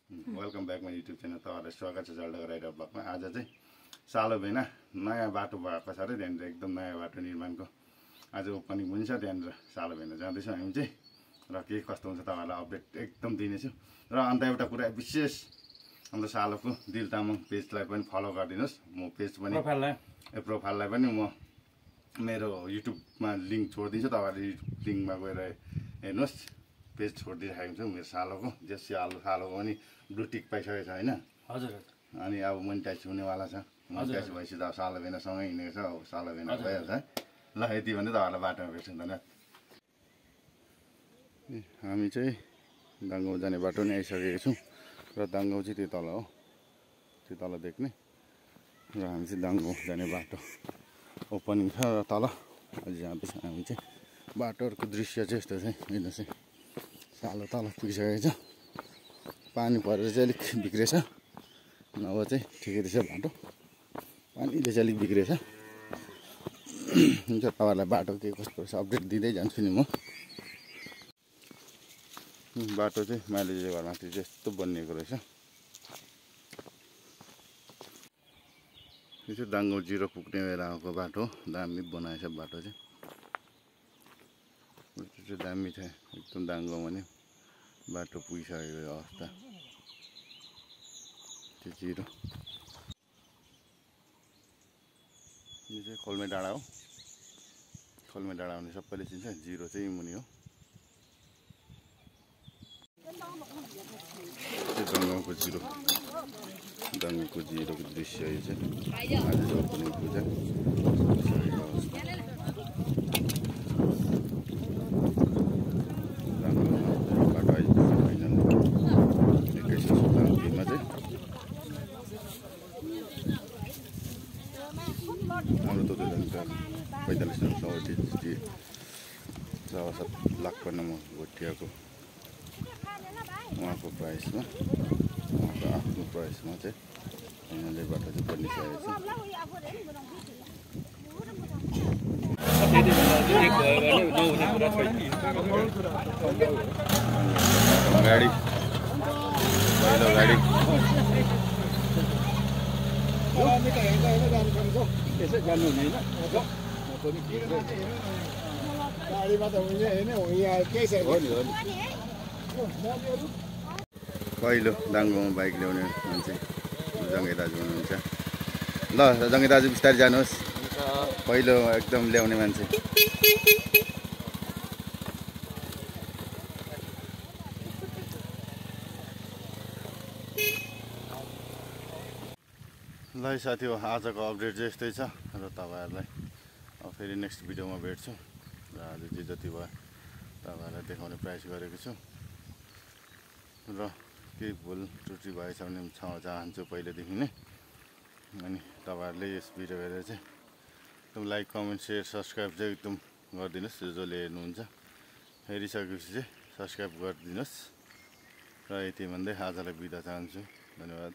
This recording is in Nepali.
Welcome back my YouTube channel. तपाईँहरूलाई स्वागत छ जलढका राइडर ब्लगमा। आज चाहिँ सालोभेना नयाँ बाटो भएको छ अरे, त्यहाँनिर एकदम नयाँ बाटो निर्माणको आज ओपनिङ पनि छ। त्यहाँनिर सालोभेना जाँदैछौँ हामी चाहिँ, र के कस्तो हुन्छ तपाईँहरूलाई अपडेट एकदम दिनेछु। र अन्त एउटा कुरा विशेष, हाम्रो सालोको दिल तामाङ पेजलाई पनि फलो गरिदिनुहोस्। म पेज पनि प्रोफाइललाई पनि म मेरो युट्युबमा लिङ्क छोडिदिन्छु, तपाईँहरूले युट्युब लिङ्कमा गएर हेर्नुहोस्। पेज छोडिदिइराखेको छु मेरो सालोको, जस सालोको पनि ब्लु टिक पाइसकेको छ होइन। हजुर। अनि अब मोनिटाइज हुनेवाला छ। मोनिटाइज भएपछि त सालोभेनासँगै हिँडेको छ, अब सालोभेना भइहाल्छ है। ल यति भन्दै तपाईँहरूलाई बाटोमा भेट्छौँ। धन्यवाद। हामी चाहिँ दाङगाउँ जाने बाटो नि आइसकेको छौँ, र दाङगाउँ चाहिँ त्यो तल हो, त्यो तल देख्ने। र हामी चाहिँ दाङगाउँ जाने बाटो ओपनिङ छ र तल अझै जाँदैछ हामी चाहिँ। बाटोहरूको दृश्य चाहिँ यस्तो चाहिँ हेर्नुहोस् है, सालो तल पुगिसकेको छ। पानी परेर चाहिँ अलिक बिग्रेछ, नभए चाहिँ ठिकै रहेछ बाटो। पानीले चाहिँ अलिक बिग्रेछ। हुन्छ, तपाईँहरूलाई बाटो के कस्तो रहेछ अपडेट दिँदै जान्छु नि म। बाटो चाहिँ माइलेजले घरमाथि चाहिँ यस्तो बनिएको रहेछ। यो चाहिँ दाङगाउँ 0 पुग्ने बेलाको बाटो, दामी बनाएछ बाटो चाहिँ। त्यो चाहिँ दामी छ एकदम। दाङगाउँमा नि बाटो पुगिसकेको अवस्था त्यो 0। यो चाहिँ खोल्मे डाँडा हो। खोल्मे डाँडा भने सबैले चिन्छ, 0 चाहिँ मुनि हो। दाङगाउँको 0, दाङगाउँको 0 को दृश्य यो चाहिँ। आज चाहिँ ओपनिङ पूजा बाटो आइपुग्छ फाइनल 21 चाहिँ। हाम्रो त 45 लाखपन्नमा भोटियाको उहाँको प्राइसमा, उहाँको आफ्नो प्राइसमा चाहिँ फाइनल बाटो चाहिँ बनिसकेको छ। गाडी पहिलो गाडी पहिलो दाङगाउँमा बाइक ल्याउने मान्छे जङ्गे दाजु हुनुहुन्छ। ल जङ्गे दाजु बिस्तारै जानुहोस्, पहिलो एकदम ल्याउने मान्छे। ल साथी हो, आजको अपडेट चाहिँ यस्तै छ, र तपाईँहरूलाई अब फेरि नेक्स्ट भिडियोमा भेट्छु। र आज चाहिँ जति भयो तपाईँहरूलाई देखाउने प्रयास गरेको छु। र केही भुल त्रुटि भएछ भने क्षमा चाहन्छु पहिलेदेखि नै। अनि तपाईँहरूले यस भिडियो हेरेर चाहिँ एकदम लाइक, कमेन्ट, सेयर, सब्सक्राइब चाहिँ एकदम गरिदिनुहोस्। जसले हेर्नुहुन्छ हेरिसकेपछि चाहिँ सब्सक्राइब गरिदिनुहोस्। र यति भन्दै आजलाई बिदा चाहन्छु। धन्यवाद।